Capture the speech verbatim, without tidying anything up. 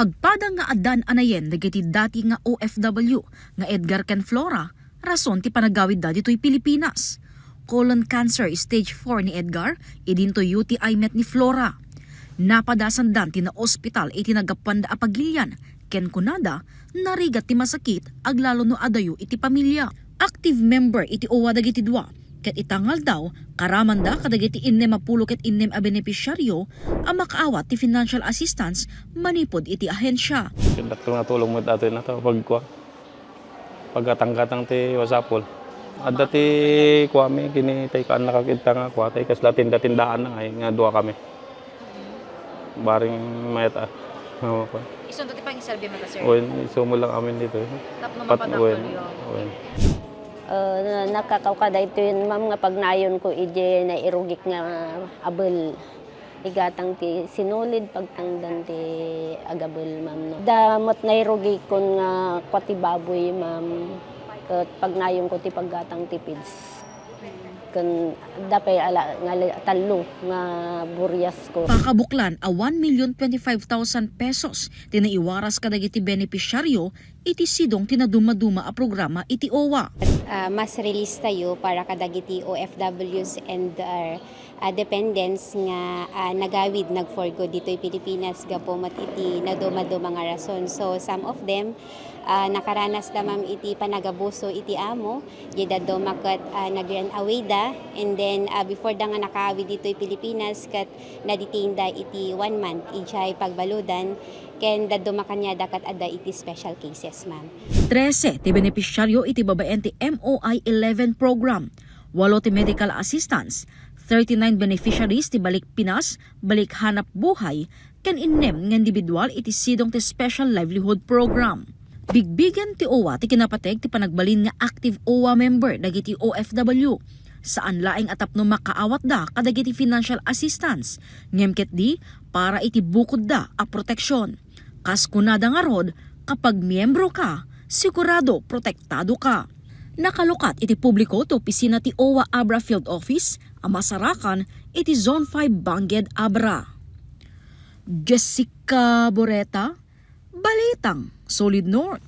Pagpada nga addan anayen dagiti dati nga O F W nga Edgar ken Flora, rason ti panagawidda ditoy Pilipinas. Colon cancer stage four ni Edgar, idinto U T I met ni Flora. Napadasandan ti naospital iti naggapuanda a pagilian, ken kunada, narigat ti masakit, aglalo no adayo iti pamilya. Active member iti O W A dagiti dua, ket ita nga aldaw, karamanda kadagiti innem a pulo ket innem a benepisyaryo a makaawat ti financial assistance manipud iti ahensya. Dakkel nga tulong met ato na to, pagkua, paggatang-gatang ti masapul. Adda ti kuami, kini tay kaan nakakita nga kua, tay kasla tinda-tindaan na nga, nga dua kami. Baring mayat, ah. Oo, pa. Isunto ti pangiserbi mo ta, sir? Wen, isu mo lang amin dito, eh. Tapno Pat-, mapadakkel wen, yun. Wen. Eh, na-, nakakaw ka daytoy, ma'am, nga pagnayon ko iti nairugik nga abel. Igatang ti sinulid pagtangdan ti agabel, ma'am, no. Da met nairugikon nga kua ti baboy, ma'am. Ket pagnayon ko ti paggatang ti feeds. Ken da pay ala nga li-, tallo nga burias ko. Pakabuklan a one million twenty-five thousand pesos ti naiwaras kadagiti benepisyaryo iti sidong ti nadumaduma a programa iti O W A. Ah, mass release tayo para kadagiti O F Ws and their, ah, dependents nga, ah, nagawid, nagforgo ditoy Pilipinas gapu met iti nadumaduma nga rason. So, some of them, ah, nakaranas da, ma'am, iti panagabuso iti amo, diay dadduma ket, ah, nag-run away da, and then, ah, before da nga nakaawid ditoy Pilipinas, ket na-detain da iti one month, idiay pagbaludan, ken dadduma kaniada ket adda iti special cases, ma'am. Trese ti benepisyaryo iti babaen ti M O I eleven program, walo ti medical assistance, thirty-nine beneficiaries ti Balik Pinas, Balik Hanap Buhay, ken innem nga individual iti sidong ti Special Livelihood Program. Bigbigen ti O W A ti kinapateg ti panagbalin nga active O W A member dagiti O F W. Saan laeng a tapno makaawatda kadagiti financial assistance, ngem ketdi para iti bukodda a proteksion. Kas kunada ngarud, kapag miyembro ka, sigurado protektado ka. Nakalukat iti publiko ti opisina ti O W A Abra Field Office a masarakan iti Zone five Banged, Abra. Jessica Boreta, Balitang Solid North.